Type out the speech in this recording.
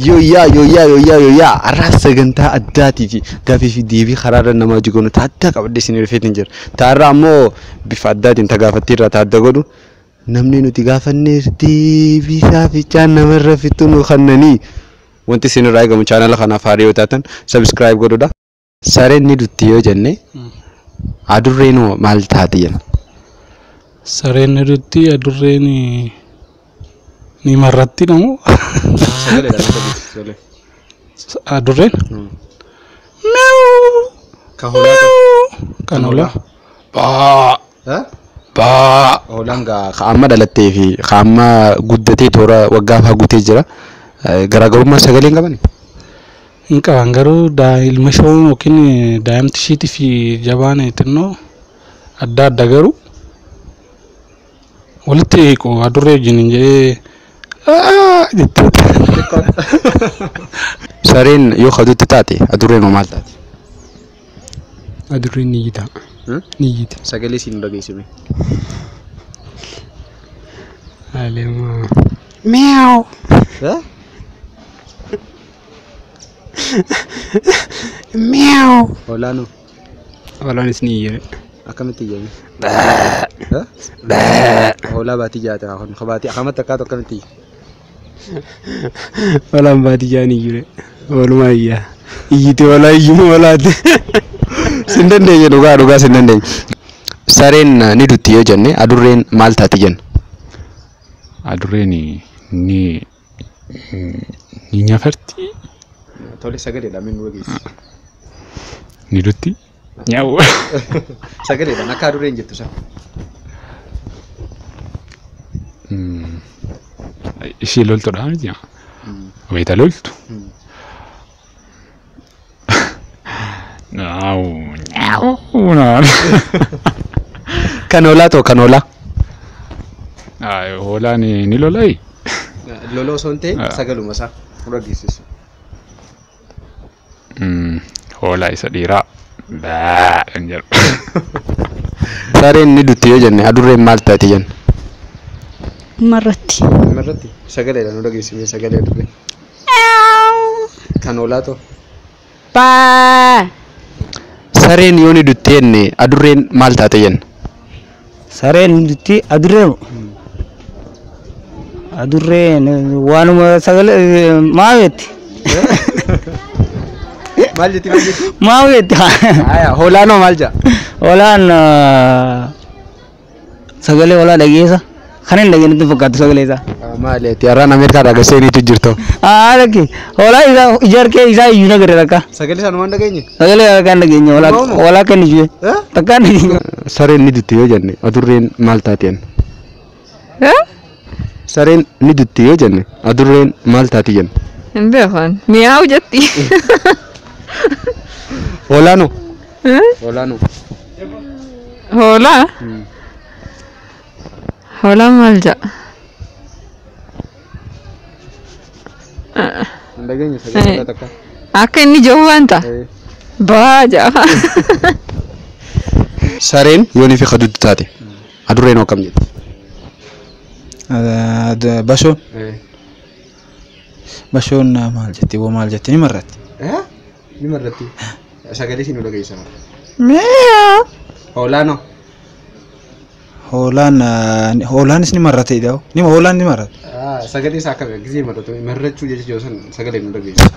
Yooyyaa yooyyaa yooyyaa yooyyaa har'aas sagantaa addaatii fi gaaffii fi deebii karaarra nama hojii goonu taaddaa qabadhee isin dhufeetiin jira. Taarraa ammoo bifa addaatiin tagaafattii irraa taadda godhu namni nuti gaafannees deebisaa ficaan namarra fixu nu kannanii wanti isin irraa eegamu chaanala kanaaf haaraa yoo taatan subscribe godhuudha. Sareen ni dutti yoo jenne adurreen hoo maal taate jenna? Sareen ni dutti, adurreen ni marratti namu. Adurreen Kan hoolaa ta'u. Kan hoolaa. Baa baa. Hoolaan gaa ka amma dhalattee fi ka amma guddatee toora waggaa fa'aa guutee jira. Garaagarummaa sagalee hin qabani? Hin qaban, garuu ilma ishee yookiin daa'imti ishiitii fi jabaan xinnoo adda adda, garuu walitti hiiku adurree wajjin hin jedhee jettee. Sareen yoo kadutti taate adurreen hoo maal taate? Adurreen ni iyyita. Ni iyyiti. Sagalee siin dhageessime. Aleema. Meow. Meow. Hoolaan hoo? Hoolaanis ni iyya. Akkamitti iyyame? Hoolaa baatii jaate haa kun baatii akkamatti akkaatu akkamitti iyya? Hoolaan baadiyyaa ni iyyure. Hoolumaa iyya. Iyyiti hoolaa iyyuma hoolaati. Sin dandeenye, dhugaa dhugaa sin dandeenye. Sareen ni dutti yoo jenne adurreen maal taati jenna? Adurreen ni ni nyafarti. Tole, sagaleedhaan mee nu dhageessi. Ni dutti. Nyaa'u. Sagaleedhaan akka adurreen jettu sana. Ishee loltuudha miti. Wayita loltu. Nyaa'u nyaa'u naan. Kan hoolaa ta'u kan hoolaa. Hoolaan ni lolaayi. Loloo osoo hin ta'in sagaluma isaa nu dhageessisu. Hoolaa isa dhiiraa. Baa kan jedhu. Sareen ni dutti yoo jenne adurreen maal taati jenna? Marratti. Marratti sagaleedhaan nu dhageessime sagalee adurree. Kan hoolaa ta'u. Baa. Sareen yoo ni dutti jenne adurreen maal taate jenna? Sareen dutti, adurreen adurreen waanuma sagalee maa jetti? Maal jetti, maal jetti? Maa jetti? Haya, hoolaan hoo maal jedha? Hoolaan sagalee hoolaa dhageessa. Kan hin dhageenyetti fakkaatu sagalee isaa. Maali ati har'aan Ameerikaadhaa gaseeniitu jirtu. Haa, lakki, hoolaa isaa ija harkee isaa iyyuu nagare takka. Sagalee isaa numaan dhageenye? Sagalee takka hin dhageenye, hoolaa hoolaa kan iyyuu takka hin dhageenye. Sareen ni dutti yoo jenne adurreen maal taati jenna? Sareen ni dutti yoo jenne adurreen maal taati jenna? Hin beekan. Mi'aawu jetti. Hoolaan hoo? Hoolaan hoo? Hoolaa? Hoolaan maal jedha? Hin dhageenye sagalee hoolaa takka. Akka inni jiru wanta? Baa jedha. Sareen yoo ni fi kadutti taate adurreen hoo akkam jetti? Bashoon. Bashoon maal jetti? Woo maal jetti? Ni marratti. Ni marratti. Sagalee siin nu dhageessa. Mi'aawu. Hoolaan hoo? Hoolaan hoolaanis ni marrate ida'u. Ni hoolaan ni marrate. Sagalee isaa akkami? Gizee marratu marrachuu jecha jiru san sagalee nu dhageessa.